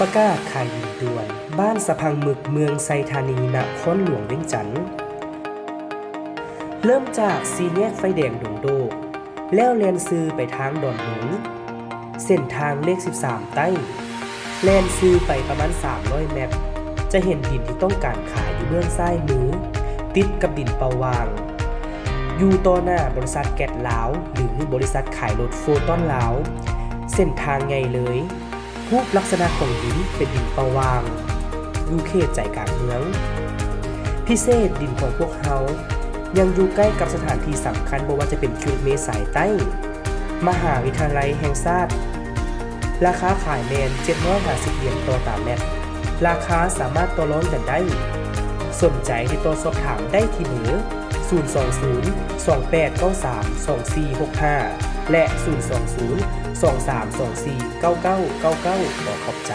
ປະກາດຂາຍດິນດ່ວນ ບ້ານສະພັງໝຶກ ເມືອງໄຊທານີ ນະຄອນຫຼວງວຽງຈັນ. ເລີ່ມຈາກສີ່ແຍກໄຟແດງດົງໂດກ ແລ້ວແລ່ນຊື່ໄປທາງດອນເມືອງ ເສັ້ນທາງເລກສິບສາມໃຕ້ ແລ່ນຊື່ໄປປະມານສາມຮ້ອຍແມັດ ຈະເຫັນດິນທີ່ຕ້ອງການຂາຍຢູ່ເບື້ອງຊ້າຍມື ຕິດກັບດິນເປົ່າຫວ່າງ ຢູ່ຕໍ່ໜ້າບໍລິສັດແກັດລາວ ຫຼື ບໍລິສັດຂາຍລົດໂຟຕອນລາວ. ເສັ້ນທາງໃຫຍ່ເລີຍ. ຮູບລັກສະນະຂອງດິນເປັນດິນເປົ່າຫວ່າງ ຢູ່ເຂດໃຈກາງເມືອງ. ພິເສດ, ດິນຂອງພວກເຮົາຍັງຢູ່ໃກ້ກັບສະຖານທີ່ສຳຄັນ ບໍ່ວ່າຈະເປັນຄິວເມສາຍໃຕ້, ມະຫາວິທະຍາໄລແຫ່ງຊາດ. ລາຄາຂາຍແມ່ນເຈັດຮ້ອຍຫ້າສິບຫຼຽນຕໍ່ຕາແມັດ. ລາຄາສາມາດຕໍ່ລອງກັນໄດ້. ສົນໃຈຕິດຕໍ່ສອບຖາມໄດ້ທີ່ເບີ ສູນສອງສູນ ສອງແປດເກົ້າສາມ ສອງສີ່ຫົກຫ້າ ແລະ ສູນສອງສູນ ສອງສາມສອງສີ່ ເກົ້າເກົ້າເກົ້າເກົ້າ. ຂໍຂອບໃຈ.